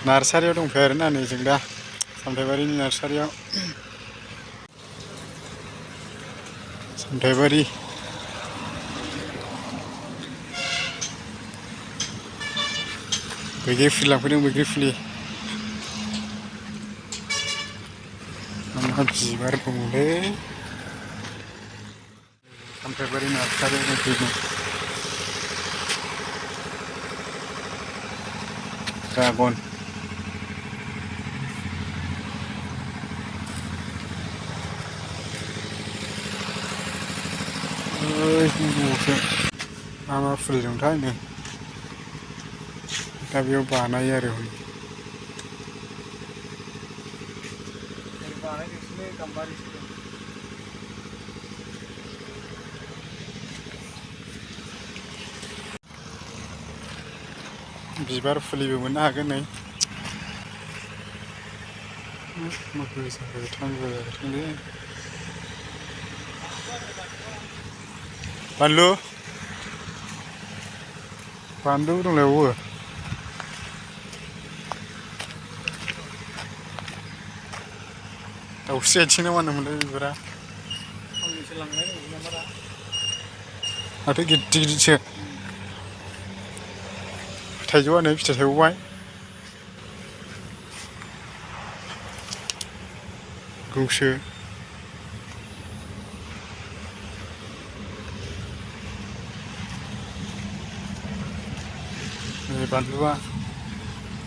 नार्सारियाव दंफैयो आरोना नै जों दा सामथाइबारिनि नार्सारियाव सामथाइबारि बैग्रि फुलि लांफैदों बैग्रि फुलि मा बिबार दङलै सामथाइबारि नार्सारियाव दंफैदों ड्रागन मा फुलि दंथाय नै दा बेयाव बानायो आरो बिबार फुलिबो मोननो हागोन नै बानलु बानलु दंलायबावो दाउस्रि आथिं ना मा होनोमोनलाय बिबारा माथो गिदिर गिदिरसो थाइजौआ नै फिथाइ थायबावबाय गौसो नै बानलुआ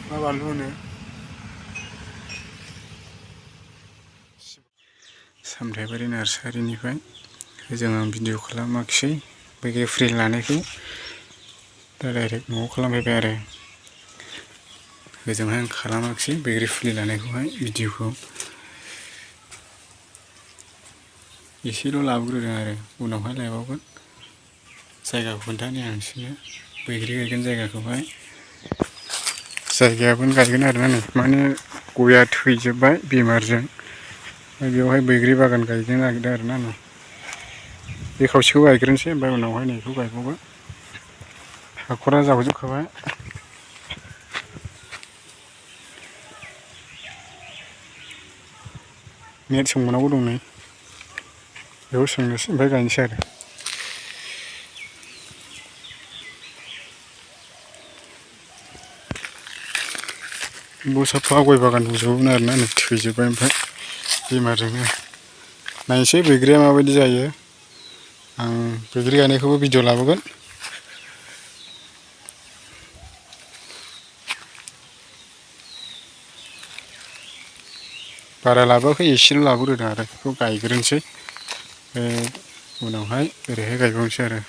मा बानलु होनो सामथाइबारि नार्सारिनिफ्राय जों भिडिअ खालामाखिसै बैग्रि फुलि लानायखौ दा डाइरेक्ट न'आव खालामफैबाय आरो ओजोंहाय आं खालामाखिसै बैग्रि फुलि लानायखौहाय भिडिअखौ एसेल' लाबोग्रोदों आरो उनावहाय लायबावगोन जायगाखौ खोन्थानि आं नोंसोरनो बैग्रि गायगोन जायगाखौहाय जायगायाबो गायगोन आरोना नै माने गया थैजोब्बाय बेमारजों बेवहाय बैग्रि बागान गायनो नागिरदों आरोना नै बे खावसेखौ गायग्रोनोसै ओमफ्राय उनावहाय नैखौ गायबावगोन हाखरा जावजोबखाबाय नेट सोंबावनांगौ दं नै बेखौ सोंनोसै ओमफ्राय गायनोसै आरो साफा गय बागान दंजोबोमोन आरोना नै थैजोब्बाय ओमफ्राय बेमारजोंनो नायनोसै बैग्रिया माबायदि जायो आं बैग्रि गायनायखौबो भिडिअ लाबोगोन बारा लाबोआखै एसेल' लाबोग्रोदों आरो बेखौ गायग्रोनोसै उनावहाय ओरैहाय गायबावनोसै आरो